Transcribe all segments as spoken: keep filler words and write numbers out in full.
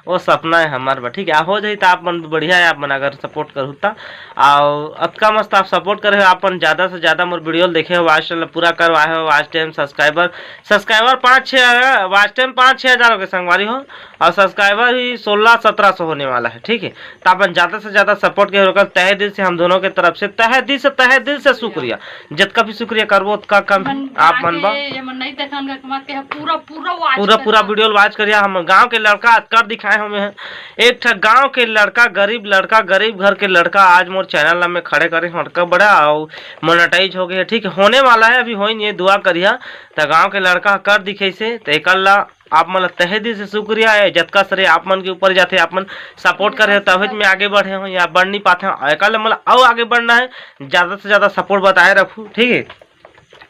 वो सपना है हमार बा, ठीक है, हो जाई तो आप मन बढ़िया है, आप मन अगर सपोर्ट करू ता। और अतका मस्त आप सपोर्ट करे हो, आप मन ज्यादा से ज्यादा मोर वीडियो देखे हो, वॉच टाइम पूरा करवाए हो, वॉच टाइम सब्सक्राइबर, सब्सक्राइबर पाँच छः, वॉच टाइम पाँच छः हजार हो गए संगवारी हो, और सब्सक्राइबर ही सोलह सत्रह सौ होने वाला है, ठीक है। तो आप मन ज्यादा से ज्यादा सपोर्ट करे हो, तहे दिल से हम दोनों के तरफ से तहे दिल से, तहे दिल से शुक्रिया। जतका भी शुक्रिया करबो, ओतका कम। आप मन बा। ये मन नहीं देखन का कमाते हैं, पूरा, पूरा वॉच पूरा, पूरा करना। वीडियो वॉच करिया। हम गांव के लड़का कर दिखाए हमें हैं। एक ठा गांव के लड़का, गरीब लड़का, गरीब घर के लड़का, आज मोर चैनल ला में खड़े करे हटका बड़ा, और मोनेटाइज हो गए, ठीक है, होने वाला है, अभी हो ही नहीं है, दुआ करिया। तो गांव के लड़का कर दिखे से, तो एकल ला आप मन ला तहे दिल से शुक्रिया है। जतका सरे आप मन के ऊपर जाथे, आप मन सपोर्ट करे हो, तभी मैं आगे बढ़े हूँ, या बढ़ नहीं पाते हूँ। एकल ला मोला अउ आगे बढ़ना है, ज्यादा से ज्यादा सपोर्ट बताए रखू, ठीक है।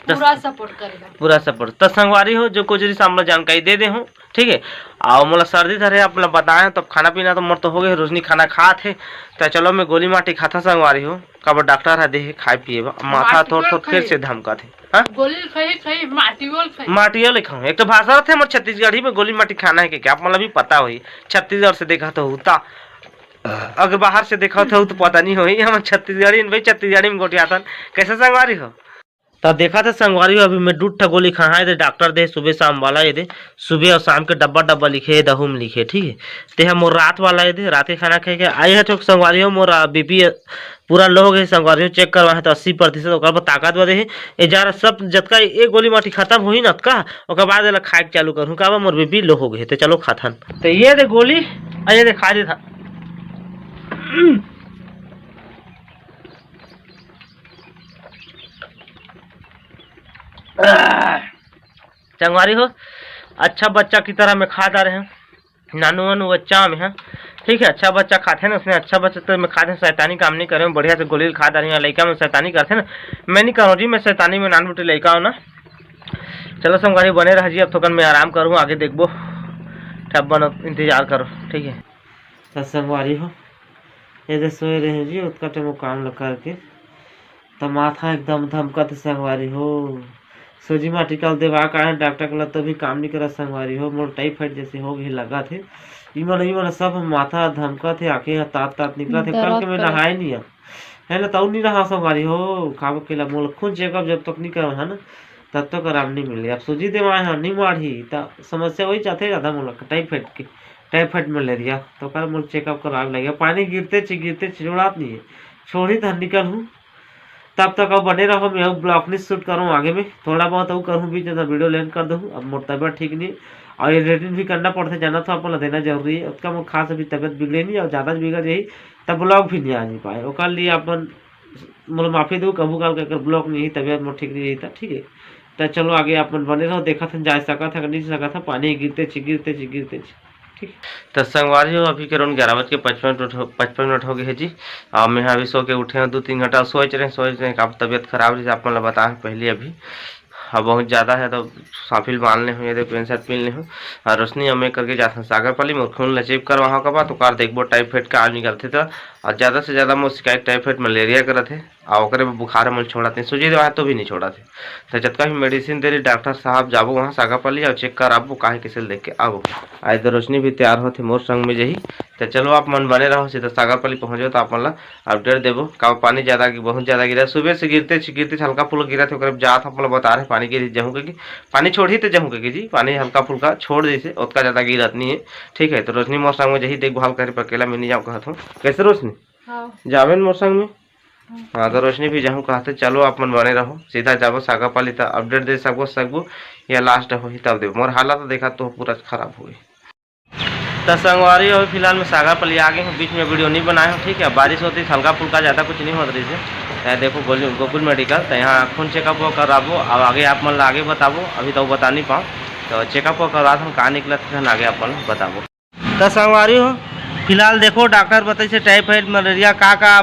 पूरा सपोर्ट करेगा। पूरा सपोर्ट। तो संगवारी हो, जो कुछ रहिस आप मन ला जानकारी दे दे हूँ, ठीक है। और मोला सर्दी धरे, आप मन ला बताए, तब खाना पीना तो मोर तो हो गए, रोशनी खाना खात हे। तो चलो, मैं गोली माटी खाता संगवारी हो, काबर डॉक्टर ह दे हे खाए पिए बर, माथा माटी थोड़ थोड़ फिर से धमकत हे। हाँ? गोली खाई, खाई, माटी बोल खाई। माटी ले खाऊं। एक तो भाषा रथे हमर छत्तीसगढ़ी में, गोली माटी खाना है कि क्या, आप मन ला भी पता होही, छत्तीसगढ़ से देखा तो होता। अगर बाहर से देखा तो, तो पता नहीं होही, हम छत्तीसगढ़ी में भाई, छत्तीसगढ़ी में गोठियाथन। कैसे संगवारी हो? त देखा था संगवारी हो, अभी मैं दू ठा गोली खाए दे, डॉक्टर दे सुबह शाम वाला, ये दे सुबह और शाम के डब्बा डब्बा लिखे हे, दहू में लिखे, ठीक है। ते हा मोर रात वाला, ये दे रात के खाना खाए के आए है, तो संगवारी हो, मोर बीपी पूरा लो हो गए संगवारी हो, चेक करवा है तो अस्सी प्रतिशत, ओकर पर ताकत बा दे हे। ये जा रहा सब जतका एक गोली माटी खत्म होही ना, का ओकर बाद एला खाए के चालू करूँ, का बा मोर बीपी लो हो गए, तो चलो खाथन। तो ये दे गोली, आ ये दे खा दे था। संगवारी हो, अच्छा बच्चा की तरह मैं खा डारे हूँ, नानू वानू बच्चा में है, ठीक है, अच्छा बच्चा खाथे ना, उसने अच्छा बच्चा तो मैं खाथे, शैतानी काम नहीं करे, बढ़िया से गोली खा डारे हूँ। लइका में शैतानी करथे ना, मैं नहीं करूँ जी, मैं शैतानी में नान बेटी लइका हो ना। चलो संगवारी बने रह जी, अब थोकन मैं आराम करूँ, आगे देखबो, तब बनो इंतजार करो, ठीक है। तो संगवारी हो, ये दे सोए रहे जी, उतका टेम वो काम ला करके, त माथा एकदम धमकत हे संगवारी हो। सूजी माटी कल देवा का है डॉक्टर के ला, तो भी काम नहीं करत संगवारी हो। मोर टाइफाइड जैसे हो गई लगा थे, इमन इमन सब माथा धमकत हे, आंखें ह तात तात निकलत हे। कल के मैं नहाए नहीं है, है ना, तऊ नहीं नहा संगवारी हो। खाब अकेला मोर खून चेकअप जब तक नहीं करवा है ना, तब तक आराम नहीं मिले। अब सूजी देवाए ह नहीं मारही, त समस्या वही जाथे ज्यादा मोला टाइफाइड के, टाइफाइड मलेरिया। तो कल मोर चेकअप करावे लगे, पानी गिरते ची गिरते ची छोड़ात नहीं है, छोड़ी त निकल हूँ। तब तक अब बने रहो, मैं अब ब्लॉग नहीं शूट करूँ आगे में, थोड़ा बहुत अउ करूँ, बीच में वीडियो लेंड कर दूँ। अब मोर तबियत ठीक नहीं, और एडिटिंग भी करना पड़थे, जाना तो अपन ला देना जरूरी है। उतना मोर खास अभी तबियत बिगड़े नहीं, और ज़्यादा बिगड़ जाही तब ब्लॉग भी नहीं आ नहीं पाए। ओकर लिए अपन मोला माफी दो, कभू काल का अगर ब्लॉग नहीं, तबियत मोर ठीक नहीं रही था, ठीक है। तो चलो आगे अपन बने रहो, देखा था जा सकत है, नहीं सकत है, पानी गिरते ची गिरते ची गिरते ची। ठीक। तो संगवारी हो, अभी के रोन ग्यारह बज के पचपन मिनट हो, पचपन मिनट हो गए है जी। और मैं अभी सो के उठे हूँ, दो तीन घंटा सोच रहे, सोच रहे, काफी तबियत खराब रही, आप मन ला बताए पहले अभी। अब बहुत ज़्यादा है तो साफिल बांध ले हूँ, ये देखो पेंसर पीन ले हूँ। और रोशनी अम्मे करके जाथन सागर पाली, मोर खून ला चेक करवाहूँ का बात, ओकर देखबो टाइफाइड का निकलथे तो। और ज़्यादा से ज़्यादा मोर शिकायत टाइफाइड मलेरिया करत है, और ओकरे बर बुखार मन छोड़त नहीं, सूजी दवा तो भी नहीं छोड़त है। तो जतका भी मेडिसिन दे रही डॉक्टर साहब, जाबो वहाँ सागर पाली और चेक कराबो, काहे किसे देख के आबो। आज तो रोशनी भी तैयार होथे मोर संग में जही। तो चलो आप मन बने रहो, सीधा सागर पाली पहुँचो तो आप मन ला अपडेट देबो। का पानी ज़्यादा गिर, बहुत ज़्यादा गिरा, सुबह से गिरते गिरते हल्का फुल्का गिरा थे, ओकरे जात आप मन ला बता रहे पानी गिर जहूँ के कि पानी छोड़ही तो जहूँ के कि जी, पानी हल्का फुल्का छोड़ जैसे, ओतका ज़्यादा गिरत नहीं है, ठीक है। तो रोशनी मोर संग में जही देखभाल करे, पर अकेला मैं नहीं जाऊँ कहत हूँ। कैसे रोशनी? हाँ। जावे न मोर संग में? हाँ। हाँ, तो रोशनी भी जाहूँ कहते, चलो आप मन बने रहो, सीधा जाबो सागा पाली, त अपडेट दे सकबो, सकबो, या लास्ट होही तब देबो। मोर हालत तो देखा तो पूरा खराब हो गई। त संगवारी हो, फिलहाल मैं सागा पाली आ गए हूँ, बीच में वीडियो नहीं बनाए हूँ, ठीक है। बारिश होती हल्का फुल्का, ज़्यादा कुछ नहीं होत रही से। ए, देखो गोल-, गोकुल मेडिकल, तो यहाँ खून चेकअप वो कराबो, अब आगे आप मन ला आगे बताबो, अभी तो बता नहीं पाओ, तो चेकअप वो करवा हम कहाँ निकलत हन आगे आप मन बताबो। त संगवारी हो, फिलहाल देखो डॉक्टर बताइसे टाइफाइड, मलेरिया का का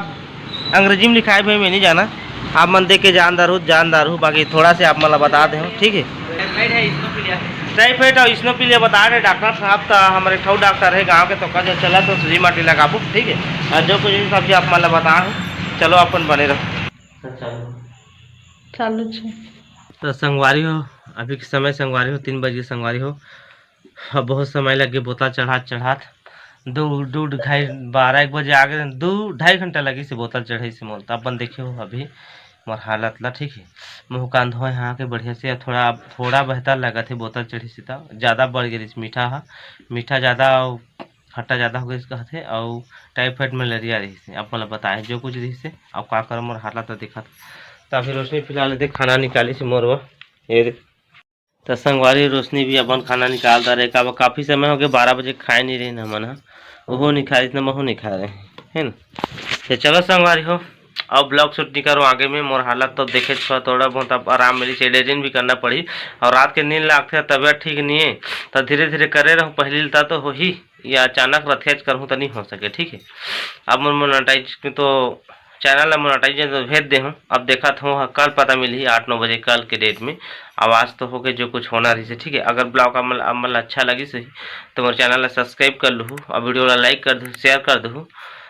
अंग्रेजी में लिखाए हुए मैं नहीं जाना, आप मन देख के जान दारू, जान दारू, बाकी थोड़ा से आप मन ला बता दे हो, ठीक है। टाइफाइड है, इसनोफीलिया है। टाइफाइड और इसनोफीलिया बता रहे डॉक्टर साहब, तो हमारे ठौ डॉक्टर है गांव के, तो का जो चला तो सूजी माटी लगाबो, ठीक है। और जो कुछ भी सब्जी आप मन ला बता हो, चलो अपन बने रहो। चालू छे। तो संगवारी हो, अभी के समय संगवारी हो, तीन बज के संगवारी हो, अब बहुत समय लग गए बोतल चढ़ात चढ़ात। दू दू ढाई, बारह एक बजे आगे, दू ढाई घंटा लगिस हे बोतल चढ़े से मोर। त अपन देखे हो अभी मोर हालत ला, ठीक है। मुँह कान धोए हाँ के बढ़िया से, थोड़ा थोड़ा बेहतर लगत हे बोतल चढ़े से। त ज़्यादा बढ़ गए मीठा हा, मीठा ज़्यादा अउ खट्टा ज़्यादा हो गए कहते, अउ टाइफाइड मलेरिया रही से। अपन ला बताए जो कुछ रही से, अब का कर मोर हालत ला देखत। त अभी रोशनी फिलहाल देख खाना निकाली से मोर वो, ये देख। त संगवारी रोशनी भी अपन खाना निकाल डारे। काबर काफ़ी समय हो गए, बारह बजे खाए नहीं रहे हमन ह, ओहो नहीं खा रही, महू नहीं खा रहे, है ना? तो चलो संगवारी हो, अब ब्लॉग शूट नहीं करो आगे में, मोर हालत तो देखे छो, थोड़ा बहुत अब आराम मिली, एडिटिंग भी करना पड़ी। और रात के नींद लागथे, तबीयत ठीक नहीं है, तो धीरे धीरे करे रहूँ, पहली लता तो हो ही, या अचानक रथेज करहूँ तो नहीं हो सके, ठीक है। अब मोर मोनेटाइज तो चैनल ला मोनेटाइज तो भेज दे हूँ। अब देखत हूँ, हाँ, कल पता मिलही आठ नौ बजे कल के डेट में। आवाज़ तो हो गए जो कुछ होना रही से, ठीक है। अगर ब्लॉग अमल अमल अच्छा लगी सही, तो मोर चैनल ला सब्सक्राइब कर लूँ, और वीडियो ला लाइक कर दू, शेयर कर दू,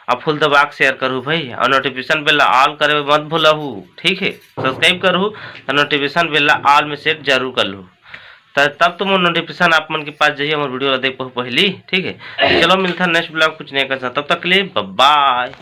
और फुल दबा के शेयर करू भाई, और नोटिफिकेशन बेल ला ऑल करे मत भूलहू, ठीक है। सब्सक्राइब करू तो नोटिफिकेशन बेल ला ऑल में सेट जरूर कर लू, त-, तब तो मोर नोटिफिकेशन आप मन के पास जाइए, मोर वीडियो ला देख पाहू पहली, ठीक है। चलो मिलता नेक्स्ट ब्लॉग कुछ नहीं कर सकता, तब तक के लिए बाय।